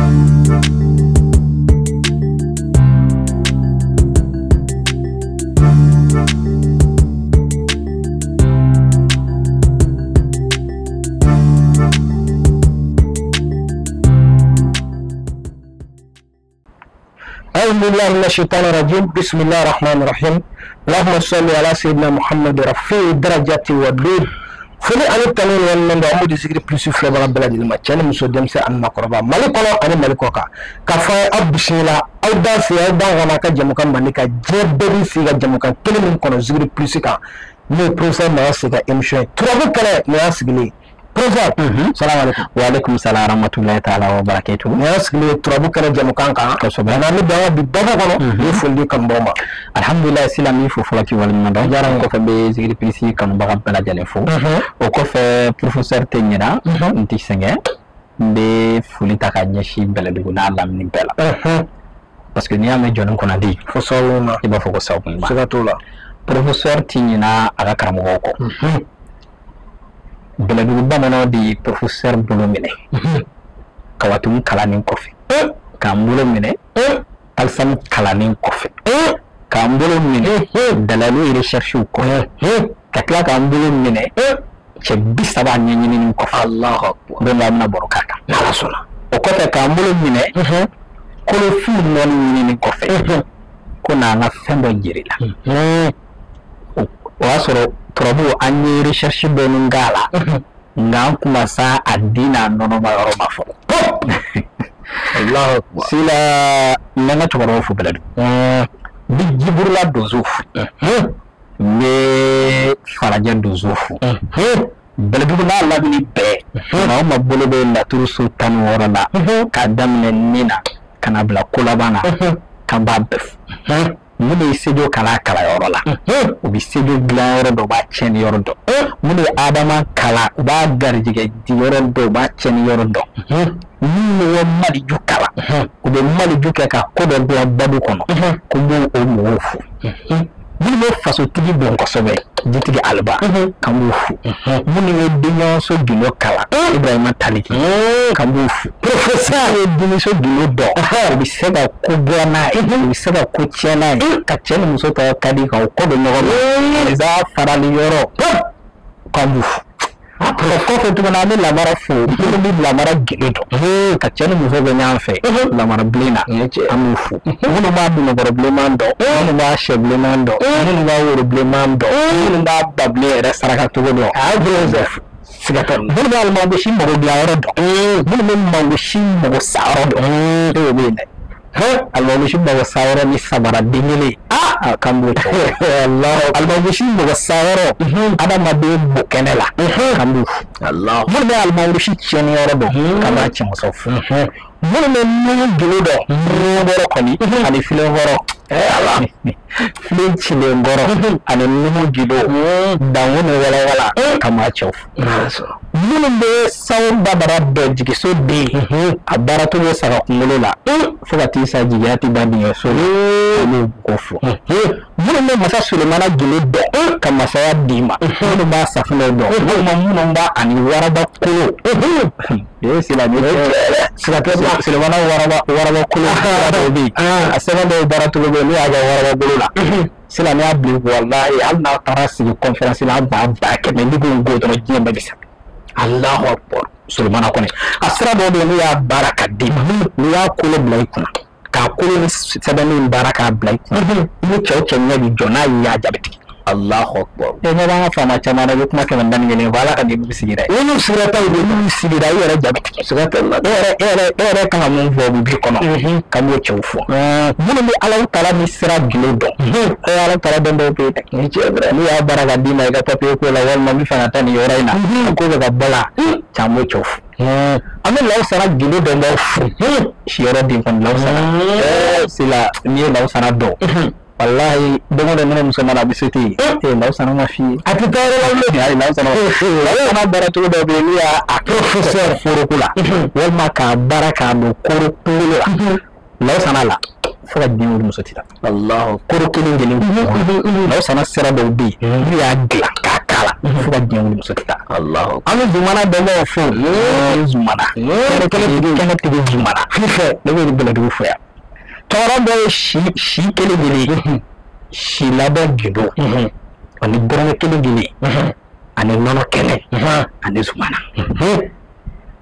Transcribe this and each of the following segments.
أعوذ بالله من الشيطان الرجيم. بسم الله الرحمن الرحيم. اللهم صل على سيدنا محمد رفيع الدرجات والدود. Foli ani tanu ni waleɲuman dɔn an b'o di Zikiri Plus filɛbaga bɛɛ lajɛlen ma, cɛ ni muso, denmisɛn ani maakɔrɔba, Mali kɔnɔ ani Mali kɔ kan, k'a fɔ aw bisimila, aw dan se, aw dan kɔnɔ a ka jamukan Mali ka diɲɛ bɛɛ b'i sigi ka jamukan kelen min kɔnɔ Zikiri Plus kan, n'o ye professeur Maya Seye ka émission ye, turabu kɛnɛ nin y'a sigilen ye. Professeur, salamu aleykum. Wa aleykum salam rahmatulahi taala wa barakatuhu. Nin y'a sigilen ye turabu kɛnɛ jamukan kan. Kosɛbɛ. Nka an bɛ don an ka bi babu kɔnɔ, n bɛ foli di kanubagaw ma. Alhamdulilayi, Sila, min fo fɔlɔ k'i waleɲuman dɔn. Diyara n ye. Kɔfɛ n bɛ Zikiri Plus kanubaga bɛɛ lajɛlen fo. O kɔfɛ, professeur tɛ ɲinɛ, n tɛ sɛgɛn, n bɛ foli ta ka ɲɛsin Bɛlɛdugu n'a lamini bɛɛ la. Parce que n'i y'a mɛn jɔnni kunnandi, fo sababu ɲuman, i b'a fɔ ko sababu ɲuman. Siga t'o la. Professeur tɛ ɲinɛ a ka karamɔgɔw kɔ. Bɛlɛdugu bamananw de ye professeur bolo minɛ kawatumu kalannen kɔfɛ, k'an bolo minɛ talisamu kalannen kɔfɛ, k'an bolo minɛ dalalu recherche kɔfɛ, ka tila k'an bolo minɛ cɛ 30 ɲɛɲinini kɔfɛ. Allahu akbar. Don dɔ an bɛna baro k'a kan. N'Ala sɔnna. O kɔfɛ, k'an bolo minɛ kolofinw nɔɔni ɲinini kɔfɛ, ko n'an ka fɛn dɔ jiri la. O y'a sɔrɔ turabu an ye recherche dɔɔni k'a la, nka an kun ma s'a a den n'a nɔnɔma yɔrɔ ma fɔlɔ. Allahu akbar. Sila, n bɛ n ka cɛkɔrɔbaw fo Bɛlɛdugu, n bɛ Jiburula donso fo, n bɛ Farajɛ donso fo, Bɛlɛdugu n'a lamini bɛɛ, maa o maa bolo bɛ laturu so 16 la, k'a daminɛ nin na ka na bila ko laban na, k'an b'a bɛɛ fo. Minnu ye sejo kalan kalanyɔrɔ la, u bɛ sejo dilan yɔrɔ dɔn, u b'a tiɲɛni yɔrɔ dɔn. Minnu ye adama kalan, u b'a garijɛgɛ di yɔrɔ dɔn, u b'a tiɲɛni yɔrɔ dɔn. Minnu ye maliju kalan, u bɛ maliju kɛ ka ko dɔ dilan babu kɔnɔ, ko n b'o o mɔgɔw fo. Minnu bɛ fasotigi dɔn kosɛbɛ, jitigi aliba, k'an b'u fo. Minnu ye denɲɔgɔnso gindo kalan, Ibrahima Taliki, k'an b'u fo. Professeur ye denmuso gindo dɔn, u bɛ se ka ko bɔ n'a ye, u bɛ se ka ko tiɲɛ n'a ye, ka cɛ ni muso tɔgɔ ka di ka o ko don ɲɔgɔn ma, za farali yɔrɔ, k'an b'u fo. O kɔfɛ tuguni, an bɛ lamara fo, minnu bɛ lamara gindo dɔn, ka cɛ ni muso bɛ ɲɔgɔn fɛ lamara bilen na, an b'u fo. Minnu b'a dunukɔrɔ bilenman dɔn, minnu b'a sɛ bilenman dɔn, minnu b'a woro bilenman dɔn, minnu b'a ba bilen yɛrɛ saraka cogo dɔn, A professeur, siga t'a la. Minnu bɛ alimangosi mago dilan yɔrɔ dɔn, minnu bɛ mangosi mago sa yɔrɔ dɔn, e o bɛ yen dɛ. Alimangosi mago sa yɔrɔ ni samara den kelen, aa, k'an b'o cɛ. Alimangosi mago sa yɔrɔ adamaden bo kɛnɛ la, k'an b'u fo. Allah. Minnu bɛ alimangosi tiɲɛni yɔrɔ dɔn, k'an b'a cɛmuso fo. Minnu bɛ nugu gindo dɔn, nugu kɔni ani filenkɔrɔ, Ala. Filen cilen kɔrɔ ani nugu gindo danko ni walawala, k'an b'a cɛw fo. N'Ala sɔnna. Minnu bɛ sawo babara dɔn, jigiso den a baara cogo saga kunkolo la fo ka t'i sa jigiya tɛ ban dingɛ so la, olu ko fo. Minnu bɛ masa Sulemana gindo dɔn ka masaya d'i ma, minnu b'a safunɛ dɔn, walima minnu b'a ani waraba kolo ee sila ni Siga tɛ la. Sulemana waraba kolo dɔw bɛ yen, a sɛbɛn dɔw baara cogo bɛ yen, n'u y'a kɛ waraba bolo la, sila n'i y'a bila, walahi, hali n'a taara sigi conférence la, a ba ba kɛmɛ n'i ko n ko dɔrɔn, diɲɛ bɛɛ bɛ sa. Allahu akbar. Sulemana kɔni, a sira dɔw bɛ yen, n'u y'a baara ka d'i ma, n'u y'a kolo bila i kunna, k'a kolo ni sɛbɛnni in baara k'a bila i kunna, i ni cɛ o cɛ ɲɛ bɛ jɔ n'a y'i y'a jaabi tigɛ. Allahu akbar. E ɲɛ b'an ka faama caman na, i bɛ kuma 111 fɔ, Ala ka n'i sigira ye. Minnu sigira ta ye, n'u sigira, i yɛrɛ jaabi tigɛ. Siga tɛ la. E yɛrɛ kan ka mun fɔ, o bɛ b'i kɔnɔ, k'an b'o cɛw fɔ. Minnu bɛ Alahu taala ni sira gindo dɔn, e Alahu taala dɔn dɔw bɛ yen dɛ. Ni cɛ bɛrɛ. N'u y'a baara ka d'i ma i ka papiye ko la, walima n bɛ fɛ ka taa nin yɔrɔ in na, ko bɛ ka bɔ la, c'an b'o cɛw fo. An bɛ lawusara gindo dɔn b'aw fo. Siyɔrɔ den kɔni lawusara. Sila, n'i ye lawusara dɔn, walahi, don o don ne muso mana a bɛ se ten yen, lawusara ma f'i ye. A tɛ taa yɔrɔ la bilen. Ayi, lawusara baara cogo dɔ bɛ yen, n'u y'a a professeur foroko la, walima k'a baara k'a don koro kunkolo la, lawusana la, fo ka diɲɛ wuli muso tɛ taa. Allahu Koro kelen kelen, lawusana sira dɔw bɛ yen, n'u y'a dilan k'a k'a la fo ka diɲɛ wuli muso tɛ taa. An bɛ Zumana dɔnbaaw fo. Zumana kɛnɛ tigi Zumana ne bɛ Bɛlɛdugu fo yan. Cɛkɔrɔba dɔ ye si kelen kelen si labɛn gindo ani dɔrɔmɛ kelen kelen ani nɔnɔ kɛnɛ ani Zumana.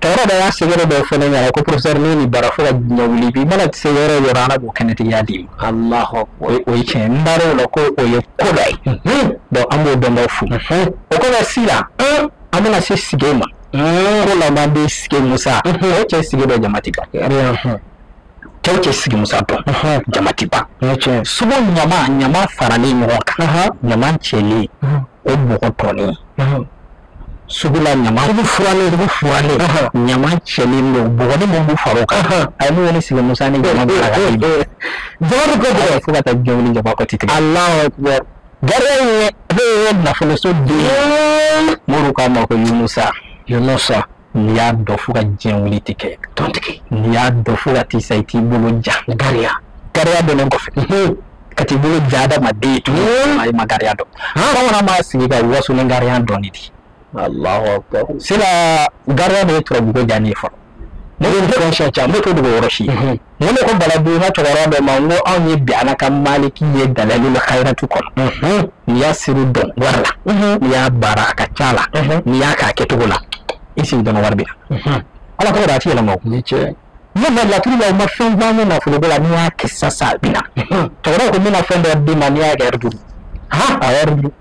Cɛkɔrɔba dɔ y'a sɛgɛrɛ dɔ fɔ ne ɲɛna ko professeur ne ni baara fo ka diɲɛ wuli bi mana se yɔrɔ o yɔrɔ Ala b'o kɛnɛtigiya d'i ma. O ye tiɲɛ n taara o la ko o ye ko dɔ ye. Donc an b'o dɔnbaw fo. O kɔfɛ sisan an bɛna se Sige ma. Ko laban bɛ Sige Musa. O cɛ Sige dɔ jama ti ban. Cɛw cɛ Sige Musa dɔn jama ti ban. Sugu ɲama faralen ɲɔgɔn kan ɲama cɛlen o bɔgɔ tɔnin. Sugu la ɲama sugu furalen ɲama cɛlen don bɔgɔnin min b'u far'o kan a ye mun wele Sige Musa ni jama bila ka di jama bɛ kɔ fo ka taa diɲɛ wuli jama kɔ ti tigɛ. Alahu akubar. Gariya ye nafoloso den ye Moriw k'a ma ko Yunusa. Yunusa n'i y'a dɔn fo ka diɲɛ wuli ti kɛ tontigi n'i y'a dɔn fo ka t'i sa i t'i bolo ja gariya gariya dɔnnen kɔfɛ ka t'i bolo ja adamaden ye tuguni ayi ma gariya dɔn. Bamanan b'a sigi ka waso ni gariya dɔnni di. Allahu akbar. Sila gariya de ye turabuko diya ne ye fɔlɔ. Ne bɛ fɛn siɲɛ caman ne t'o dogo yɔrɔ si. N ko ne ko Balabu n ka cɛkɔrɔba dɔ ma n ko anw ye bi ala ka maliki ye dalalil khayratu kɔnɔ. N'i y'a siri dɔn wari la. N'i y'a baara a ka ca la. N'i y'a k'a kɛcogo la. I sigi dɔrɔn wari bɛ na. Ala tɔgɔ da a ti yɛlɛma o. Ni cɛ. Ne ma laturu la u ma fɛn fɔ an ye nafoloko la n'i y'a kɛ sisan sisan a bɛ na. Cɛkɔrɔba ko n bɛna fɛn dɔ d'i ma n'i y'a kɛ ɛri duuru. A ɛri duuru.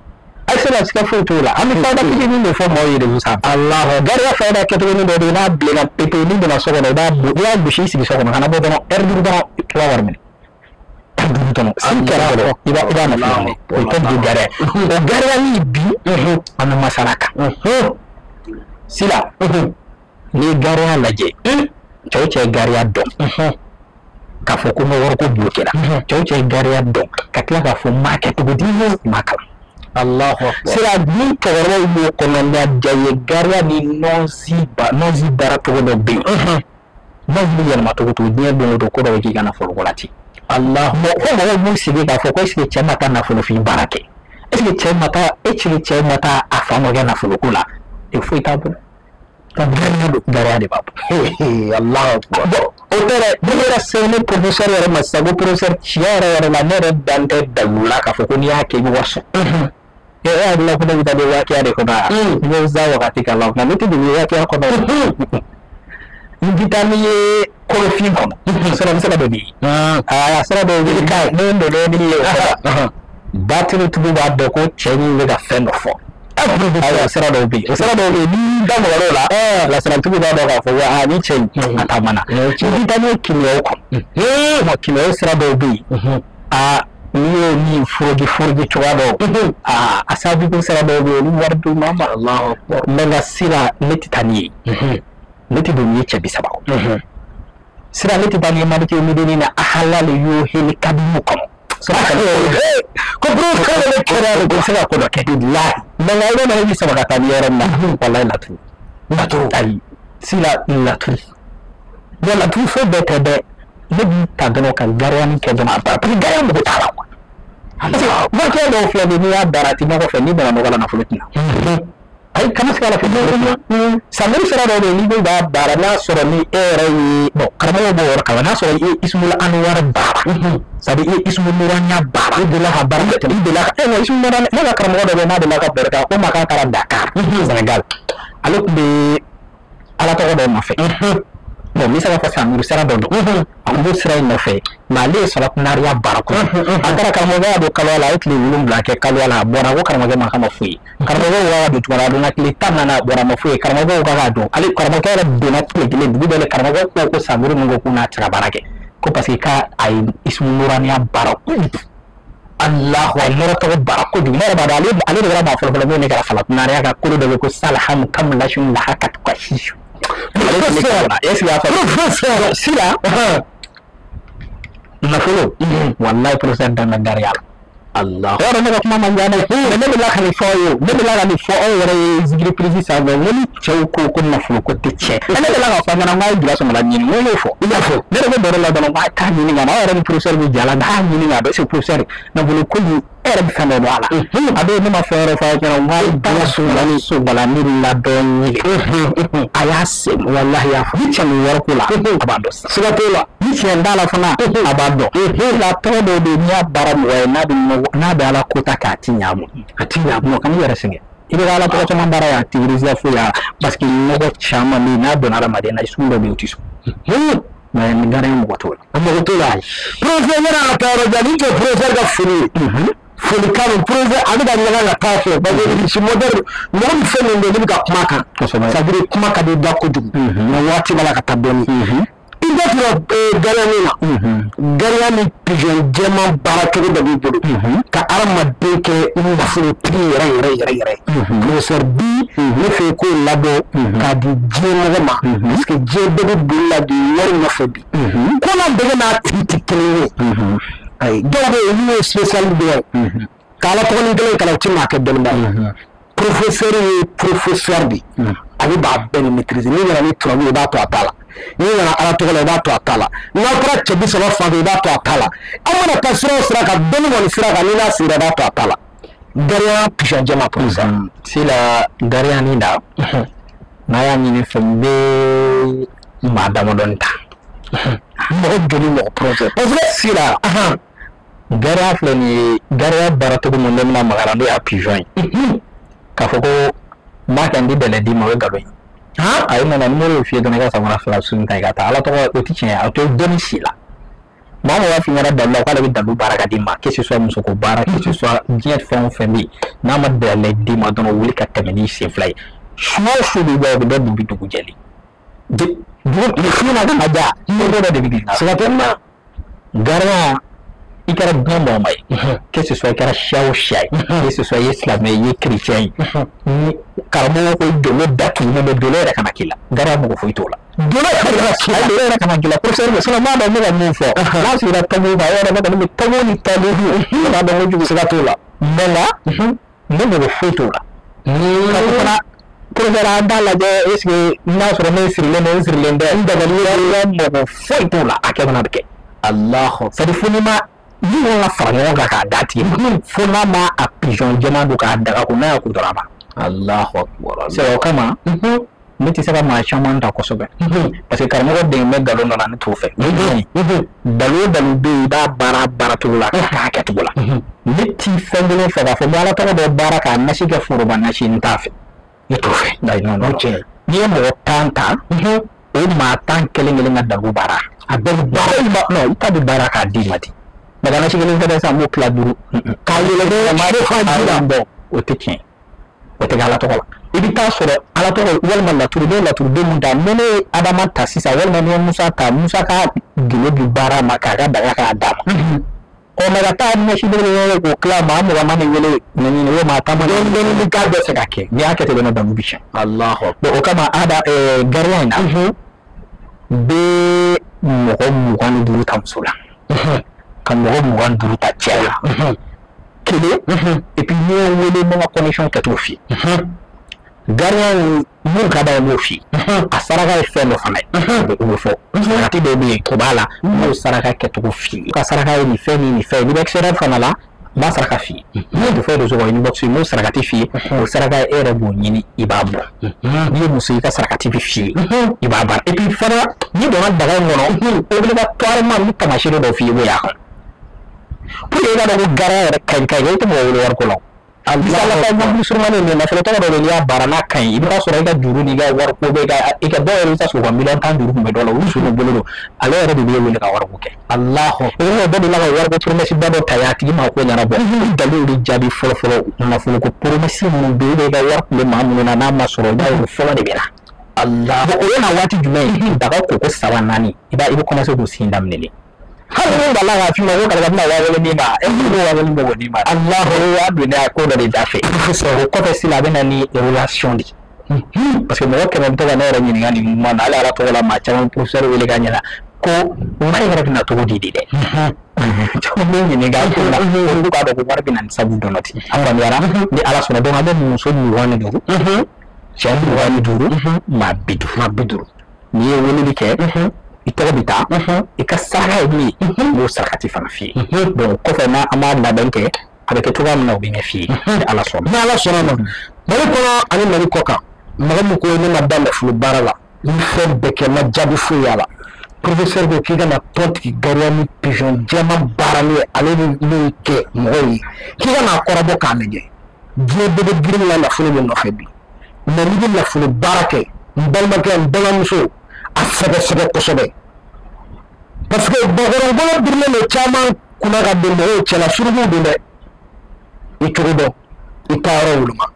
Ayi se ka siga foyi t'o la an bɛ fayida fitinin de fɔ maaw ye de sisan. Alahu gariya fayida kɛcogo dɔ bɛ yen n'a bilenna pepe n'i donna so kɔnɔ i b'a i b'a gosi i sigi so kɔnɔ kana bɔ dɔrɔn ɛri duuru dɔrɔn i b'a wari minɛ. Ɛri duuru dɔrɔn si kɛra dɔrɔn i b'a nafa minɛ o ye tɔn gariya o gariya ni bi an bɛ masala kan. Sila n'i ye gariya lajɛ cɛw cɛ ye gariya dɔn k'a fɔ ko n ka wariko bloqué la cɛw cɛ ye gariya dɔn ka tila k'a fɔ n m'a kɛ cogo di n m'a kalan. Allahu akbar. Sira ni cɛkɔrɔbaw b'o kɔnɔ ja ye gariya ni nɔnzi baara cogo dɔ bɛ yen. Nɔnzi bɛ yɛlɛma cogo cogo diɲɛ don o don ko dɔ bɛ k'i ka nafolo ko la ten. Allahu fo mɔgɔw b'u sigi k'a fɔ ko est ce que cɛ ma taa nafolofin baara kɛ est ce que cɛ ma taa est ce que cɛ ma taa a fa nɔ kɛ nafolo ko la e foyi t'a bolo. Gariya don gariya de b'a bolo. Allahu akbar. Bon o tɛ dɛ ne yɛrɛ sɛbɛn ne professeur yɛrɛ ma sisan ko professeur tiɲɛ yɛrɛ yɛrɛ la ne yɛrɛ dan tɛ dalu la k'a fɔ ko n'i y'a kɛ i bɛ wari sɔrɔ. E hakili la ko ne bɛ taa don waatiya de kɔnɔ wa? N bɛ za wagati k'a la nka ne tɛ don waatiya kɔnɔ. N bɛ taa n'i ye kolofin kɔnɔ. Sira bɛ se ka don n'i ye. Aa sira dɔw bɛ yen ne donna n'i ye o kɔnɔ. Batiritigiw b'a dɔn ko cɛ min bɛ ka fɛn dɔ fɔ. Ayiwa sira dɔw bɛ yen. O sira dɔw bɛ yen n'i da mɔgɔ dɔw la. Lasiratigiw b'a dɔn k'a fɔ ko aa ni cɛ in a taamana. N bɛ taa n'i ye kimiyaw kɔnɔ. Kimiyaw sira dɔw bɛ yen. Aa n'i y'o ni foroki cogoya dɔw aa a sababu ko sira dɔw bɛ yen olu wari d'u ma ma. Mɛ nka sira ne tɛ taa n'i ye. Ne tɛ don n'i ye cɛ 30 kɔ. Sira ne tɛ taa n'i ye maliki mideni na ahalali y'o heli kadimu kɔnɔ. Ko professeur bɛ kɛnɛya de ko se ka ko dɔ kɛ. Bilahi. Mɛ nka i bɛ na ne bi saba ka taa ni yɔrɔ min na walayi laturu. Laturu ayi sila laturu. Bon laturu fo bɛɛ tɛ dɛ. Ne b'i ta dɔrɔn ka gariyani kɛ dɔrɔn a parce que gariya mago t'a la quoi. Parce que waatiya dɔw filɛ nin ye n'i y'a baara a tɛ nɔgɔ fɛ n'i nana nɔgɔ la nafolo tɛ na. Ayi kana se ka la fɛ samiri sira dɔw bɛ yen n'i ko i b'a baara n'a sɔrɔ ni e yɛrɛ ye bon karamɔgɔw b'o yɔrɔ kalan n'a sɔrɔ i ye isumula anuwari baara c'est à dire i ye isumula nuraniya baara i delila ka baara i delila ka e isumula nuraniya ne ka karamɔgɔ dɔ bɛ yen n'a delila ka bɛrɛ kɛ ko ma k'a taara Dakar Sénégal ale tun bɛ ala tɔgɔ dɔw nɔfɛ. Bon n bɛ se k'a fɔ samiri sira dɔ don a tun b'o sira in nɔfɛ mɛ ale ye salakunariya baara kɔnɔ a taara karamɔgɔya don kaloya la a ye tile 7 kɛ kaloya la a bɔra ko karamɔgɔkɛ ma k'a ma foyi karamɔgɔw ko k'a don tuguni a donna tile 14 a bɔra a ma foyi karamɔgɔw ko k'a don ale karamɔgɔkɛ yɛrɛ donna tile kelen dugu bɛɛ karamɔgɔ ko samiri ninnu ko k'u n'a tɛ se ka baara kɛ ko parce que k'a a ye isumuraniya baara kojugu. Allahu a ye nɔrɔ tɔgɔ baara kojugu ne yɛrɛ b'a dɔn ale de kɛra maa fɔlɔ fɔlɔ min ne kɛra salakunariya ka kolo dɔ bɛ ko salahamu kamulashu lahakatu kashishu. Professeur sila nafolo wallahi professeur dan na gariya la. Allah yɔrɔ ne ka kuma man jan dɛ ne bɛ la ka nin fɔ aw ye ne bɛ la ka nin fɔ aw yɛrɛ ye zikiri pilisi sanfɛ n ko ni cɛw ko ko nafolo ko tɛ tiɲɛ ne bɛ la k'a fɔ an ɲɛna n k'a ye jula sɔngɔ ɲini n ko n y'o fɔ i b'a fɔ ne yɛrɛ bɛ baro la dɔrɔn n k'a t'a ɲini ka na aw yɛrɛ ni professeur bɛ ja la n k'a ɲini k'a dɔn est ce que professeur nafolo ko nin E yɛrɛ bɛ fɛn dɔ dɔn a la. A bɛ ne ma fɛn wɛrɛ fɔ a ɲɛna, n k'a sobalani ladɔn ɲini. A y'a sen, walahi y'a fɔ. Ni cɛ ni wari ko la, a b'a dɔn sisan. Siga t'o la. Ni tiɲɛ t'a la fana, a b'a dɔn. Nka tɔgɔ dɔw bɛ yen, n'i y'a baara mɔgɔ ye, n'a bɛ nɔgɔ, n'a bɛ Ala ko ta k'a ti ɲɛ a ma. A ti ɲɛ a ma, kan'i yɛrɛ sɛgɛn. I bɛ Ala tɔgɔ caman baara yan, a tɛ foyi la, parce que nɔgɔ caman bɛ yen, n'a donna hadamaden na, i sun dɔ bɛ yen, o ti sɔn. Mais ni gardien mɔgɔ t'o la. A mɔgɔ t'o la. Professeur yɛrɛ ka taa yɔrɔ jan, ni tɛ professeur ka foli ye. Folikan don, professeur a bɛ ka ɲaga ka taa fɛ, parce que si modèle mɔgɔ min fɛn min bɛ yen, ne bɛ ka kuma kan. Kosɛbɛ. C'est à dire kuma ka di da kojugu. Mais waati b'a la ka taa dɔɔni. I bɛ tura gariya min na. Gariya ni pigeon jɛman baara cogo dɔ b'i bolo. Ka hadamaden kɛ nafolotigi yɛrɛ yɛrɛ yɛrɛ yɛrɛ. Professeur bi ne fɛ k'o labɔ k'a di diɲɛ mɔgɔ ma. Parce que diɲɛ bɛɛ bɛ boli la bi wari nɔfɛ bi. Ko la dege n'a tigi tɛ kelen ye. Ayi, dɔw bɛ yen, olu ye spécial dɔ ye. K'ala tɔgɔnin kelen kalan, o ti maa kɛ dɔnnibaa ye. Professeur ye professeur de ye. Ale b'a bɛɛ de maîtriser. N'i nana ni turabu ye, i b'a to a ta la. N'i nana Ala tɔgɔ la, i b'a to a ta la. N'a taara cɛ 30 fan fɛ, i b'a to a ta la. Aw mana taa sira o sira kan, dɔnni kɔni sira kan, n'i n'a sera, i b'a to a ta la. Gariya pigeon jɛman professeur. Sila gariya ni da, n'a y'a ɲini fɛ, n bɛ maa damadɔni ta. Mɔgɔ joli mɔgɔ professeur? Parce que sila gariya filɛ nin ye, gariya baara cogo min ne bɛna magara, n'o y'a pigeon ye. K'a fɔ ko n b'a kɛ n ti dɛlɛ d'i ma, o ye nkalon ye. A ye nana nimoro f'i ye dɔrɔn, i ka samara fila sun ta i ka taa. Ala tɔgɔ o ti tiɲɛ ye, a tɛ dɔnni si la. Maa mɔgɔ b'a f'i ɲɛna dalu la k'ale bɛ dalu baara ka d'i ma, que ce soit musoko baara, que ce soit diɲɛ fɛn o fɛn bɛ yen, n'a ma dɛlɛ d'i ma dɔrɔn, wuli ka tɛmɛ n'i sen fila ye. Su o su bɛ bɔ, o bɛ bɛɛ dugu dugu jɛlen. Dugu su na ka ja, ko dɔ de bɛ k'i la. Siga tɛ n na. Gariya, i kɛra diɲɛ mɔgɔ ma ye, que ce soit i kɛra siya o siya ye, que ce soit i ye silamɛ ye, i ye chrétien ye, ni karamɔgɔ ko dolo datugulen bɛ, dolo yɛrɛ kana k'i la, gariya mɔgɔ foyi t'o la. Dolo yɛrɛ kana k'i la. Dolo yɛrɛ kana k'i la. Professeur bɛ sinon n b'a dɔn n bɛ ka min fɔ. N'a sigira tabu kan, e yɛrɛ bɛ kɔni bɛ tabu ni tabu, ne b'a dɔn kojugu. Siga t'o la. Mais nka ne mɔgɔ foyi t'o la. Ka fɔ fana professeur an t'a lajɛ, est ce que n'a sɔrɔ ne sirilen don, n sirilen tɛ, n dabali mɔgɔ foyi t'o la, a kɛ fana bɛ kɛ. Allahu. C'est à dire fo n'i ma ni kan ka fara ɲɔgɔn kan k'a d'a tigi ma, fo n'a ma a pigeon jɛman don k'a daga ko n'a y'a ko dɔrɔn a ma. Allahu akbar. C'est o kama ne tɛ se ka maa caman ta kosɛbɛ, parce que karamɔgɔ den bɛ nkalon dɔ la, ne t'o fɛ. Dalu o dalu bɛ yen, i b'a baara baara cogo la k'a kɛ cogo la. Ne ti fɛn kelen fɛ k'a fɔ n bɛ Ala tɔgɔ dɔ baara k'a nasi kɛ foroba nasi, n t'a fɛ. Ne t'o fɛ. Ayi, non non. N'i ye mɔgɔ 10 ta, o maa 10 kelen kelen ka dalu baara. A bɛɛ bɛ baara. Non, i ta bɛ baara k'a d'i ma ten. Mɛ nasi kelen fɛnɛ sisan, n b'o tila 5. K'a yɛlɛma ji la bɔ, o tɛ tiɲɛ. O tɛ kɛ Ala tɔgɔ la. I bɛ taa sɔrɔ Ala tɔgɔ walima laturuden laturuden mun ta, ni ne ye Adama ta sisan, walima ni ye Musa ta, Musa ka gindo di baara ma k'a ka daga k'a d'a ma. Ɔ mɛ ka taa nasi kelen k'o tila maa 20 ma nin wele nin o maa 10 ma nin dɔɔni dɔɔni k'a bɛɛ se ka kɛ. N'i y'a kɛ ten dɔrɔn, dalu bɛ tiɲɛ. Allahu. Bon, o kama ada gariya in na, bɛ mɔgɔ 25 ta muso la, ka mɔgɔ 25 ta cɛ la. Kelen, et puis n'i ye wele, n bɛ n ka connexion kɛcogo f'i ye. Gariya in mun ka d'a ye, n b'o f'i ye. A saraka ye fɛn dɔ fana ye, o bɛ fɔ. Sarakati dɔw bɛ yen, o b'a la, n b'o saraka kɛcogo f'i ye. Ka saraka ye nin fɛn ni nin fɛn ye, n'i bɛ extérieur fana la, n b'a saraka f'i ye. N'i ye dɔfɛ dɔ sɔrɔ inbox, n b'o sarakati f'i ye. O saraka e yɛrɛ b'o ɲini, i b'a bɔ. N'i ye muso ye, i ka sarakati bɛ f'i ye, i b'a baara. Et puis fana, n'i donna daga in kɔnɔ, obligatoirement n bɛ taamasiyɛn dɔ f'i ye, i b'o y'a kɔnɔ. Pour que i ka dɔn ko gariya yɛrɛ ka ɲi ka ɲi, i tɛ mɔgɔ wele wariko la. Misali la, mobili surumani nin nafolo tɔgɔ dɔ bɛ yen, n'i y'a baara n'a ka ɲi, i bɛ taa sɔrɔ i ka juru n'i ka wariko bɛ i ka dɔw yɛrɛ bɛ taa sɔrɔ u ka miliyɔn 10 juru tun bɛ dɔw la, olu sunu bolo don, ale yɛrɛ de bɛ wele ka wariko kɛ. Allahu. I bɛ dɔ de la ka wariko promesse ba dɔ ta a tigi ma ko ɲɛnabɔ. I dalu de jaabi fɔlɔ fɔlɔ, nafolo ko promesse minnu bɛ yen, i ka wari tun bɛ maa minnu na n'a ma sɔrɔ, i b'a ye o fɔlɔ de bɛ na. Allah. Bon, o bɛ na waati jumɛn? Daga koko 3 4, i b'a i bɛ commencer k'o sin daminɛ. Hali ni bala k'a f'i ma ko karisa bɛna 5000 d'i ma, e b'o 5000 bɔ k'o d'i ma. Allahu. O y'a don ne a ko dɔ de da fɛ. O kɔfɛ sisan, a bɛ na ni relation de ye. Parce que mɔgɔ 100 bɛ to ka ne yɛrɛ ɲininka nin kuma na, hali Ala tɔgɔ la, maa caman professeur wele ka ɲɛna ko wari yɛrɛ bɛ na cogo di de dɛ. Caman bɛ ɲininka ko la, olu b'a dɔn ko wari bɛ na ni sabu dɔ ten. A faamuyara ni Ala sɔnna, donc an bɛ muso 25, cɛ 25, maa 50. Maa 50. N'i ye weleli kɛ, i tɔgɔ bɛ taa, i ka saraka ye min ye, n b'o sarakati fana f'i ye. Donc kɔfɛ n'a an b'a labɛn kɛ, A bɛ kɛ cogoya min na, o bɛ ɲɛf'i ye ni Ala sɔnna. Ni Ala sɔnna ma. Mali kɔnɔ ani Mali kɔ kan, mɔgɔ min ko ne ma da nafolo baara la, ni fɛn bɛɛ kɛ, ma jaabi foyi y'a la, professeur ko k'i kana tɔn tigɛ gariya ni pigeon jɛman baaralen ye, ale bɛ min kɛ mɔgɔw ye, k'i ka n'a kɔrɔbɔ k'a lajɛ. Diɲɛ bɛɛ bɛ girin la nafolo de nɔfɛ bi. Mais n'i bɛ nafolo baara kɛ, n balimakɛ, n balimamuso, a sɛgɛsɛgɛ kosɛbɛ, parce que bakɔrɔnkolo birilen don caman kunna ka don mɔgɔw cɛla, surukuw don dɛ. I cogo dɔn, i taa yɔrɔ woloma.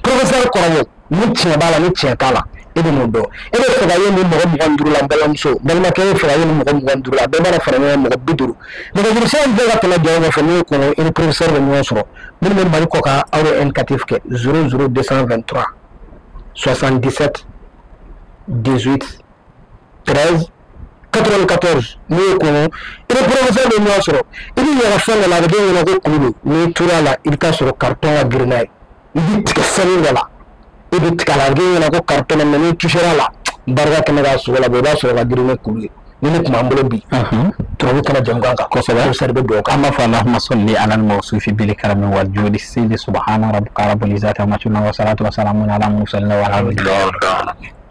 Professeur kɔrɔbɔ, ni tiɲɛ b'a la, ni tiɲɛ t'a la, e bɛ n'o dɔn. E bɛ fɛ ka ye nin mɔgɔ 25 la, n balimamuso, n balimakɛ, e bɛ fɛ ka ye nin mɔgɔ 25 la, bɛɛ b'a fara ɲɔgɔn kan, mɔgɔ 50. Nɛgɛjuru sira in bɛɛ ka tɛmɛ jɔn kɔfɛ, n'o ye kɔnɔ, i ni professeur bɛ ɲɔgɔn sɔrɔ. Minnu bɛ Mali kɔ kan, aw bɛ indicatif kɛ 00 223 77 18 13 94. N'o ye kɔnɔ, i ni professeur bɛ ɲɔgɔn sɔrɔ. I bɛ yɛlɛ fɛn dɔ la, a bɛ den ɲɛna ko kulu don. N'i tora a la, i bɛ taa sɔrɔ carton ka girin n'a ye. I bɛ tigɛ fɛn dɔ la, i bɛ tigɛ a la, a bɛ kɛ ɲɛna ko carton na, mais n'i touchera a la, barika kɛnɛ k'a sogo la, i b'a sɔrɔ ka girin ni kulu ye. Ni ne tun b'an bolo bi, turabu kɛnɛ jamukan kan, professeur bɛ dugawu kɛ. An b'a fɔ allahumma salli ala al-mawsufi bil karami wal judi sidi, subhana rabbika rabbil izzati amma yasifun, wa salatu wa salamun ala mursalin walhamdulillahi rabbil alamin.